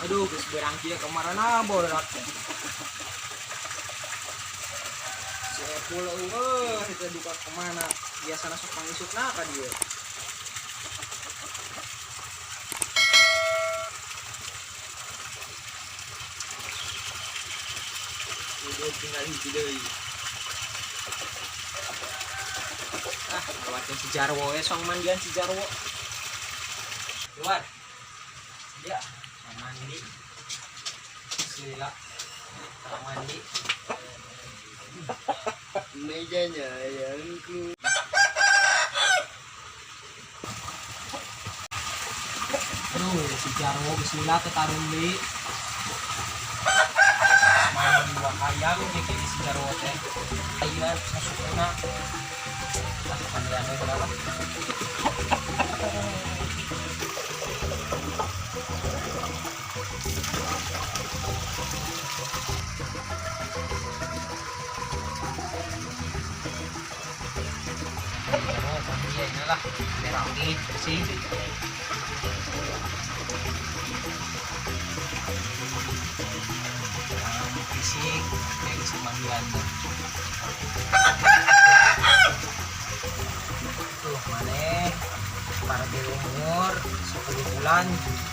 Aduh, geus beurang kieu kamarana borak teh. Si Epul eueuh teh duka kemana? Biasana sok pangisukna ka dieu. Udah tinggal hiji deui. Ah, lewatin si Jarwo we, song mandian si Jarwo. Keluar. Ya, song mandi. Sila. Song mandi. Mejanya ayangku. Aduh, si Jarwo geus lila teh tarung deui. Main dua hayam ge kayak si Jarwo teh. Ayeuna sasukuna. Ah, mandian we heula lah. Jarwo mandi ayeuna lah. Biar rapi, bersih. Fisik kayak isi mandian tuh. Tuh maneh para di umur 10 bulan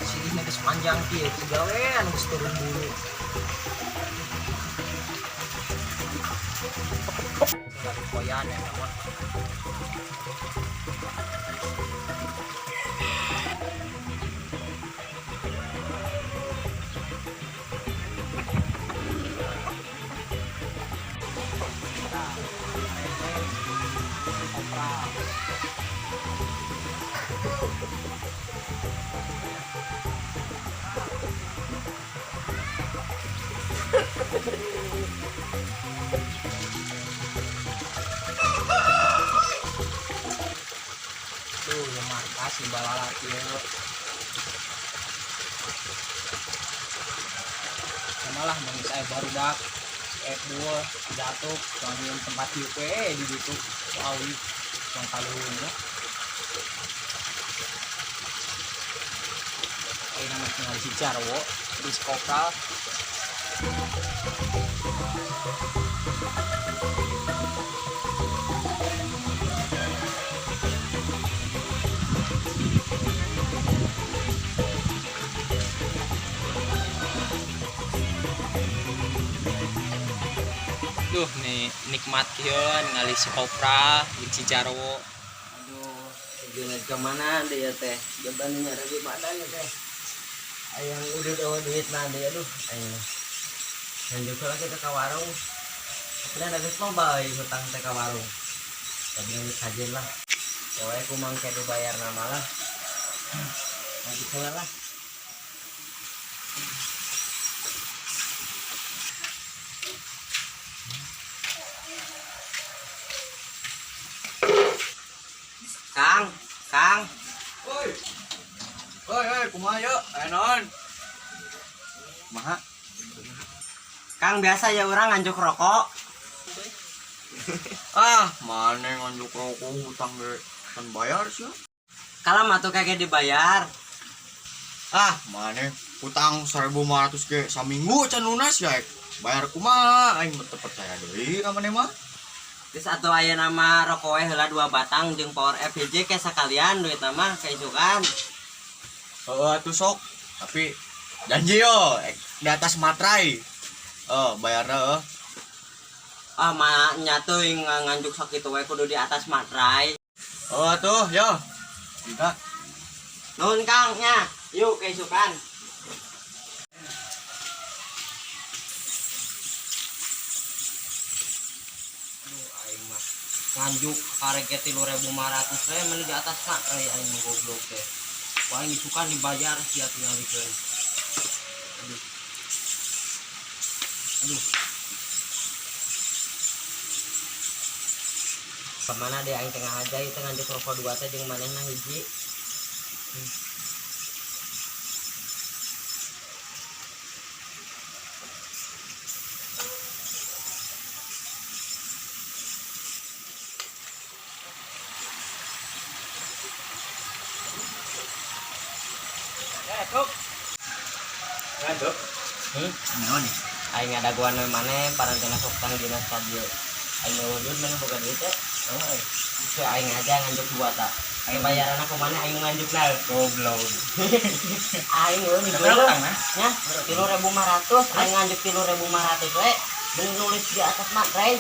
silihna geus panjang kieu gawean geus turun bulu. Tinggal dikoyan ya mah. Nah, kopral. Tuh, ya markas si balala kieu. Sama lah mun saya barudak si Ebul jatuh soalnya tempat ieu we di ditu awi yang kaluhurna. Ayeuna mah tinggal si Jarwo di kopral. Duh nih nikmat kieu ningali si kopral jeung si Jarwo. Aduh, duit ke mana deh ya teh? Jaban nyari di mana ya teh? Ayang udah bawa duit nanti aduh, ayo. Dan juga lah kita ke warung. Tapi ada geus loba euy hutang teh ke warung. Tapi geus kajen lah. Cewek ku mangke du bayar nama lah. Nanti heula lah. Kang, Kang. Oi. Oi, oi, kumaha yeuh? Aya naon? Kumaha? Kang biasa ya orang nganjuk rokok. Ah, mana nganjuk rokok hutang ge kan bayar sih. Kalau mah tuh kagak dibayar. Ah, mana hutang 1500 ge saminggu can lunas ya. Bayar kumaha? Aing mah teu percaya deui ka maneh mah. Terus atuh aya nama rokok we heula 2 batang jeung power F hiji ke sakalian duit nama keisukan. Heeh atuh sok. Tapi janji yo di atas materai. Bayarna heuh. Ah, mah nya teuing nganjuk sakitu we kudu di atas materai. Heeh atuh, yo. Kita. Nuhun Kang nya. Yuk keisukan. Aduh aing mah nganjuk karek ge 3.500 we meni di atas materai aing mah goblok teh. Wah, aing isukan dibayar sia tingalikeun. Aduh. Aduh. Kemana deh aing tengah aja ieu teh nganjuk rokok 2 teh jeung manehna hiji. Cuk. Nganjuk. Hmm? Naon nih? Aing ngadagoan we maneh parantena sok tang dina stadion. Aing wujud mana boga duit teh. Heeh. So aing aja nganjuk dua ta. Aing bayaran aku mana aing nganjuk na. Goblok. Aing euy di Berapa utang, nah? Nya, 3.500, aing nganjuk 3.500 we. Bener nulis di atas materai.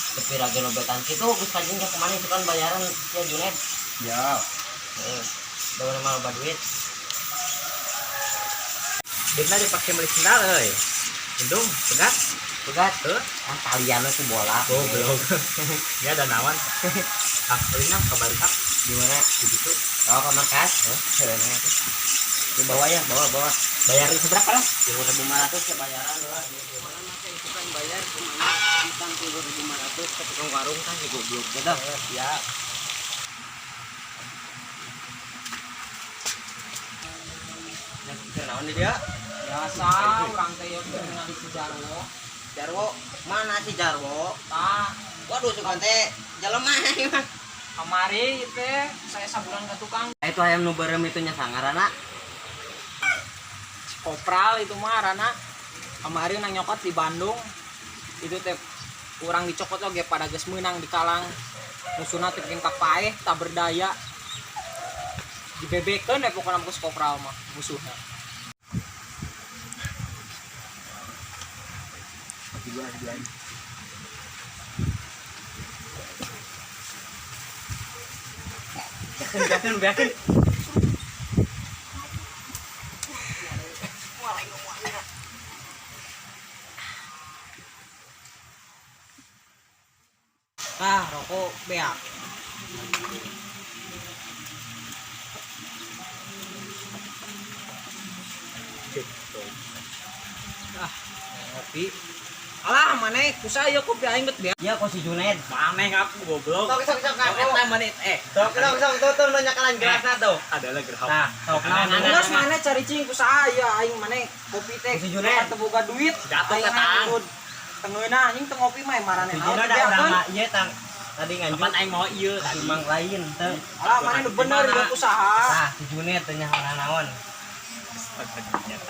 Tapi rage nobetan kitu geus kajing ka kemana itu kan bayaran ya Juned. Ya. Heeh. Da mana mah loba duit. Duitna dipake beli sendal euy. Indung, pegat. Pegat. Heuh. Ah talian we ku bola. Goblok. Ya ada nawan. Ah, ulina ka barudak Di mana? di ditu. Oh, ke markas. Heeh, nah, itu. Di bawah ya, bawa bawa. Bayar seberapa lah? 3.500 ya bayaran lah. Mana masa itu kan bayar kemana? Utang 3.500 ke tukang warung kan si goblok. Dadah. Ya. Naon di dia? Biasa urang teh ieu teh ningali si Jarwo. Jarwo, mana si Jarwo? Tah, Waduh, sukan teh jelema ieu mah. kamari ieu teh saya sabulan ke tukang Itu ayam nu beureum itu nya sangarana. si Kopral itu mah arana kamari nang nyokot di Bandung. Itu teh urang dicokot oge pada geus meunang di kalang. Musuhna teh bikin kapaeh tak berdaya. Dibebekeun we pokona ku si Kopral mah musuhna. Beakeun, beakeun. Ah, rokok beak. Ah, ngopi. Alah, maneh kusaha ieu kopi aing bet beak. Ya kok si Juned. Maneh ngaku goblok. Sok sok sok ngaku. Eta maneh eh. Sok sok sok tuh nu nyakalan gelasna tuh. Adalah gerham. Tah, sok naon. Geus maneh cari cing kusaha ieu aing maneh kopi teh. Si Juned. Teu boga duit. Jatuh Aing ke tang. nganggur. Tengeuna anjing teu ngopi mah marane. Si Juned ada urang mah ieu tang tadi nganjuk. Kapan aing mau ieu Tadi mang lain teu. Alah, maneh nu bener ieu kusaha. Tah, si Juned teh nyaho naon.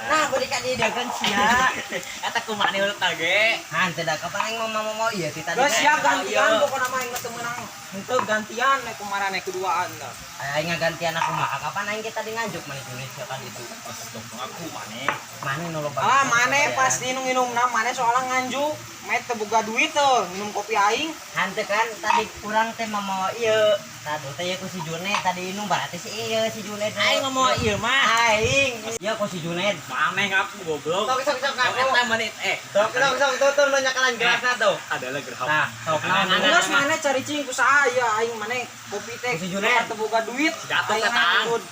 Nah, beri ka dieu kan sia. Eta kumaha urut tage. Han teh da kapan aing mau mau mau ieu ti tadi. Geus siap gantian pokona mah aing mah teu meunang. Henteu gantian nek kumarane keduaan dah. Aing ngagantian aku mah kapan aing kita tadi nganjuk maneh Juned sia kan itu. Aku maneh. Maneh nu loba. Ah, maneh pasti nu nginumna, maneh soalnya nganjuk. Maneh teu boga duit teu minum kopi aing. Hante kan tadi kurang teh mau ieu. Tadi teh ku si Juned tadi inum berarti si ieu si Juned. Aing mau ieu mah. Aing. Ya ku si Juned. Maneh ngaku goblok. Sok sok sok ngaku. Eta maneh eh. Sok sok sok tuh nu nyakalan gelasna tuh. Adalah gerham. Tah, sok naon. Geus maneh cari cing kusaha ieu aing maneh kopi teh Si Juned. teu boga duit. Jatuh Aing ke tang. nganggur.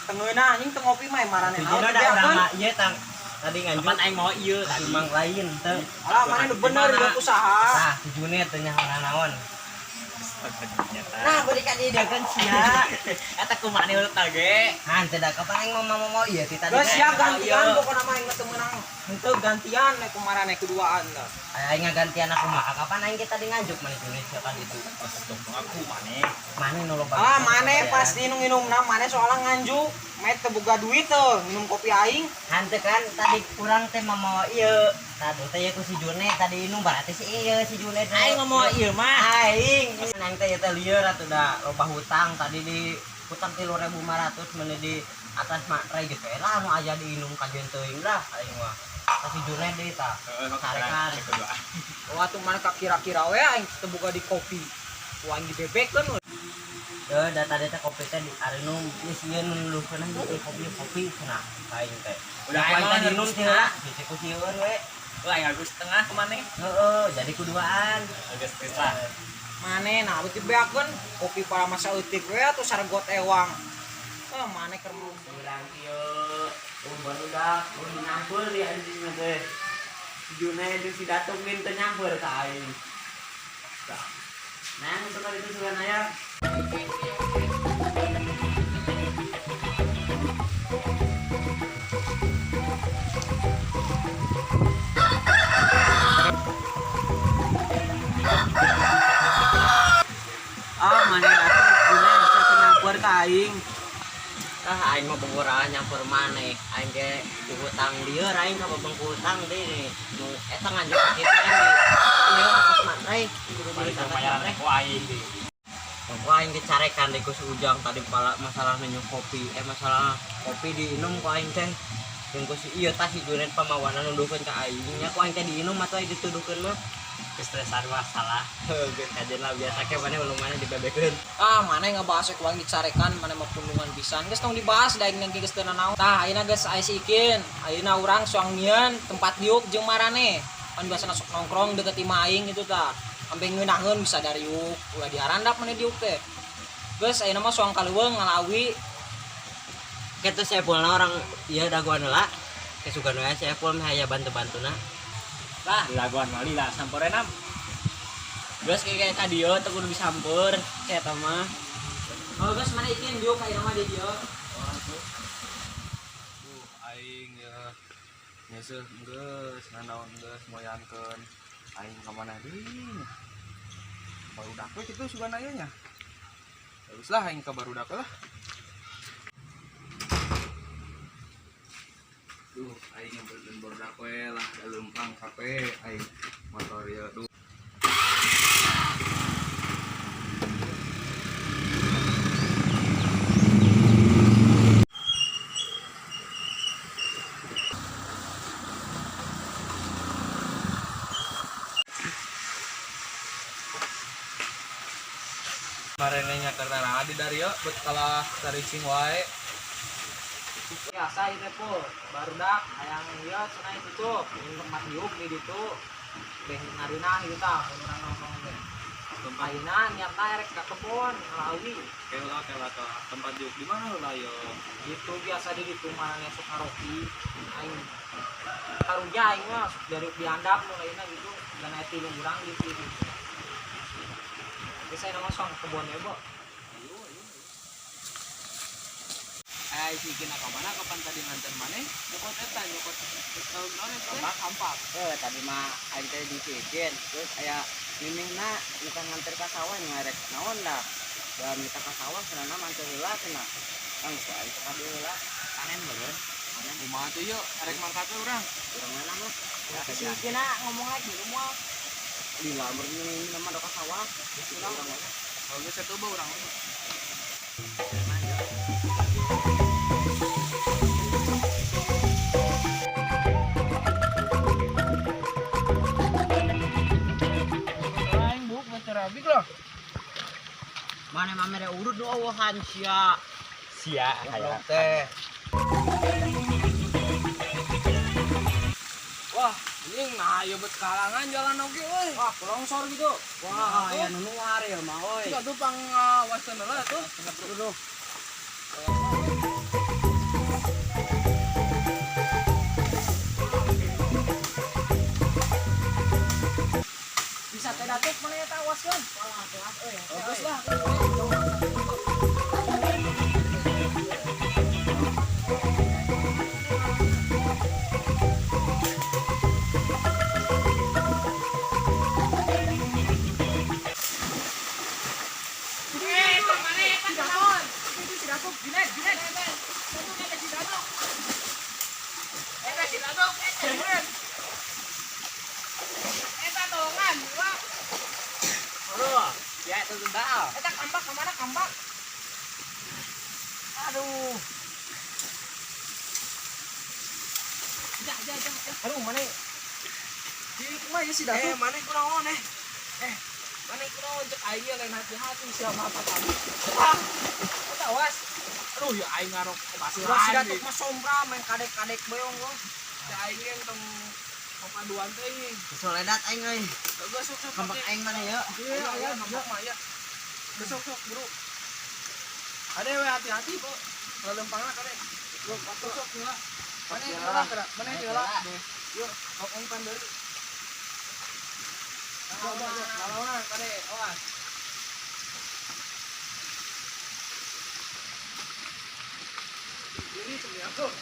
Tengeuna anjing teu ngopi mah marane. Si Juned ada urang mah ieu tang tadi nganjuk. Kapan aing mau ieu Tadi mang lain teu. Alah, maneh nu bener ieu kusaha. Tah, si Juned teh nyaho naon. Nah, beri ka dieu kan sia. Eta kumaha urut tage. Han teh da kapan aing mau mau mau ieu ti tadi. Geus siap gantian pokona mah aing mah teu meunang. Henteu gantian nek kumarane keduaan dah. Aing ngagantian aku mah kapan aing kita tadi nganjuk maneh Juned sia kan itu. Aku maneh. Maneh nu loba. Ah, maneh pasti nu nginumna, maneh soalnya nganjuk. Maneh teu boga duit teu minum kopi aing. Hante kan tadi kurang teh mau ieu. Tadi teh ku si Juned tadi inum berarti si ieu si Juned. Aing mau ieu mah. Aing. Nang teh teh lieur atuh da loba hutang tadi di hutang 3.500 meneh di atas materai geus we lah nu aya diinum kajeun teuing lah aing mah. Ka si Juned deui tah. Heeh, Tarekan. kedua. Wah, tuh maneh kakira-kira we aing teu boga di kopi. Ku aing dibebekeun we. Teu da tadi teh kopi teh di arinum geus ieu nu nuluhkeun ieu kopi kopi cenah aing teh. Udah Aing aing tadi mah inum setengah. cenah, geus ku sieun we. Lah aing aku setengah ke maneh. Heeh, jadi kuduaan. Geus geus lah. Maneh nah beuti beakeun kopi para masa eutik we atuh sargot ewang. Eh, maneh keur mau Urang kieu, oh barudak, oh nyampeur di anjing teh. Si Juned jeung si Datuk min teu nyampeur ka aing. Tah. Nah, untuk kali itu sugan aya. Ah, maneh Datuk Juned sia teu nyampeur ka aing. Ah, aing mah boboraan nyampur maneh. Aing ge hutang lieur aing ka babengku hutang deui nih. Nu eta nganjuk kitu aing di ieu atas materai kudu Balik balik bayaran materai. ku aing deui. Ku aing dicarekan deui ku si Ujang tadi pala masalah minum kopi, masalah kopi diinum ku aing teh. Jeung ku si ieu tah si Junet pamawana nuduhkeun ka aing nya ku aing teh diinum atuh aing dituduhkeun mah. Keestresan masalah. Heuh, geus kajen lah biasa ke maneh belum maneh dibebekeun. Ah, mana yang ngebahas ku aing dicarekan, mana mah pundungan pisan. Geus tong dibahas da aing geus teu nanaon. Tah, ayeuna geus aya si Ikin. Ayeuna urang soang nyieun tempat diuk jeung marane. Pan biasana sok nongkrong deket imah aing gitu tah. Sampai ngeunaheun bisa dariuk, ulah diharandap maneh diuk teh. Geus ayeuna mah soang kaleuweung ngalawi. Kitu si Epulna orang ieu dagoan heula. Kesugan we si Epul mah aya bantu-bantuna. Lah, laguan mali lah sampeurna. Geus kayak tadi yo teu kudu disamper si eta mah. Oh, geus mana Ikin diuk ayeuna mah di dieu. Duh, aing ya nyeseuh geus nanaon geus moyankeun aing ka mana deui. Barudak we kitu sugan aya nya. Bagus lah aing ka barudak lah. Duh, aing nyamperkeun barudak we lah da leumpang kape aing motor ieu. Duh. Marene nya karena di dario bet kalah taricing wae. Biasa ieu teh po, barudak hayang ieu cenah itu tuh, ingin tempat diuk di ditu. Beh ngareunah gitu tah, mun urang nongkrong teh. Ayeuna niatna erek ka kebon ngalawi. Kela kela ke tempat diuk di mana lah yo. Gitu biasa di ditu marane sok ngaropi. Aing karunya aing mah sok dari dihandap nu lainna gitu, dan aya tilu urang gitu gitu. Geus ayeuna mah sok kebon we, Bo. Si Ikin ka mana kapan tadi nganter maneh? Nyokot eta nyokot naon eta teh? Kampak. Tadi mah aing teh di si Ikin, terus aya mimihna bukan nganter ka sawah ngarek naon dah. Da mita ka sawah cenah manter heula cenah. Kang ku aing teh ka dieu heula. Panen meureun. Panen kumaha tuh yeuh arek mangkat we urang. Urang mana mah? Si Ikin ngomong lagi lu moal. Lila meureun mimihna mah ka sawah. Geus urang mana? Oh geus atuh ba urang. Aing buk baca rabik loh. Mana mah mere urut nu eueuhan sia. Sia Goblok teh. Wah, anjing nah ieu bet kalangan jalan oge euy. Wah, longsor gitu. Wah, aya nu nuar ya mah euy. Atuh pangawasan heula atuh. Duh. Bisa teh datuk mana eta awaskeun. Bagus lah. Ya itu tebal. Eta kambak kemana kambak? Aduh. Ja. Aduh, mana? Di kumaha ya si Datuk? Mana kunaon eh? Mana kunaon cek aing lain hati-hati siapa apa tadi. Ah, eta awas. Aduh ya aing ngarok kebasuran. Wah, si Datuk mah sombra main kadek-kadek beong gua. Cek aing ge tong papaduan teh ini. Soledat aing euy. Geus sok sok. Kambak aing mana ya? Iya, iya, kambak mah ya. Geus sok sok, Bro. Ade we hati-hati, Pak. Lalempangna kade. Sok sok heula. Mana heula kira? Mana heula? Yuk, kok aing pandeuri. Lalaonan kade, awas. Diri cenah tuh.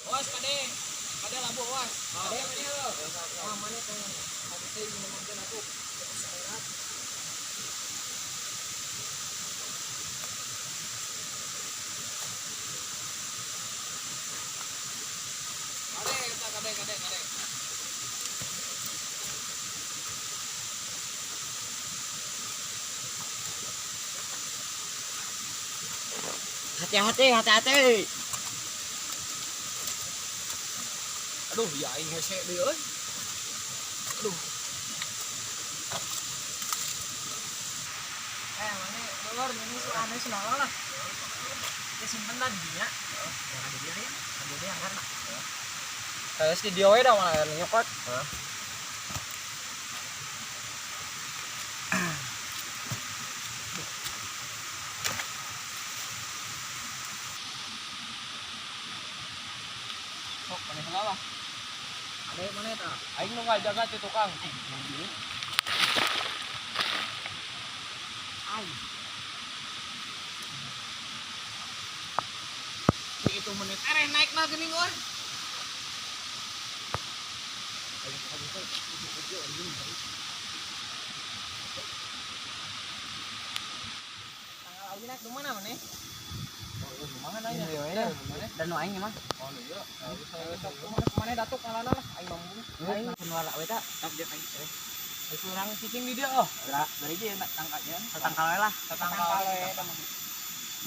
Awas kade. Kade labu awas. Kade mana lo? Wah, mana teh? Tadi teh ngomongkeun atuh. Hati-hati, hati-hati. Aduh, ya aing hese deui euy. Aduh. Mana dulur ini si aneh senang lah. Ya simpen lah di dinya. Yang ada dia ya, ada dia yang karena. Kayak si dia we dah mana nyokot. Sok maneh heula lah. Ada mana eta? Aing nu ngajaga ti tukang. Ai. Si itu menit ereh naik na geuning euy. Tanggal awi naik di mana maneh? Mana nya? Iya, Dan nu aing mah. Oh iya. Sok kumaha datuk ngalana lah aing mambung. Aing nu we ta. Sok jeung aing. Geus urang cicing di dieu oh. Dari dia tangkanya. Satangkal we lah. Satangkal we eta mah.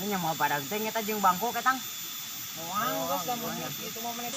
Ini nya mau badag teh eta jeung bangku ketang. Moal geus da mun itu mau menit.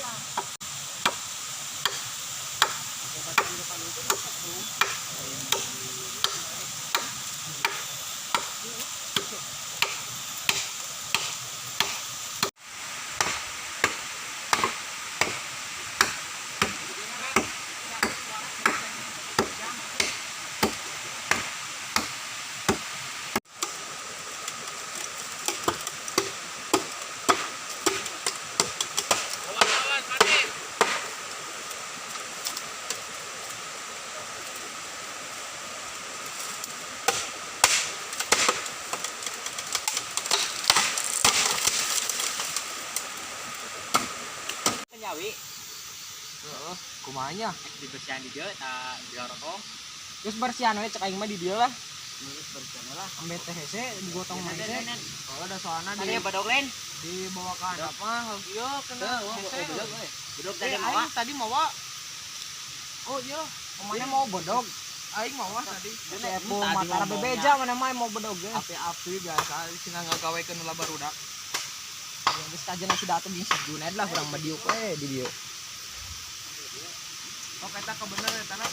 Penyawi Heeh, kumaha nya? Dibersihan di dieu ta dilarotong. Geus bersihan we cek aing mah di dieu lah. Geus bersihan lah. Ambe teh hese digotong mah hese. Kalau ada soalna di Tadi badog lain. dibawa ke handap mah ieu kena hese. Bedog Eh, tadi mawa. aing tadi mawa. Oh iya, Kemana mau bedog? aing mawa tadi. Sepo matara bebeja mana mah mau bedog ge. Api-api biasa sina ngagawekeun ulah barudak. Geus kajen si datuk jeung si Junaid lah urang mah diuk we di dieu. Oh, eta kebener eta na.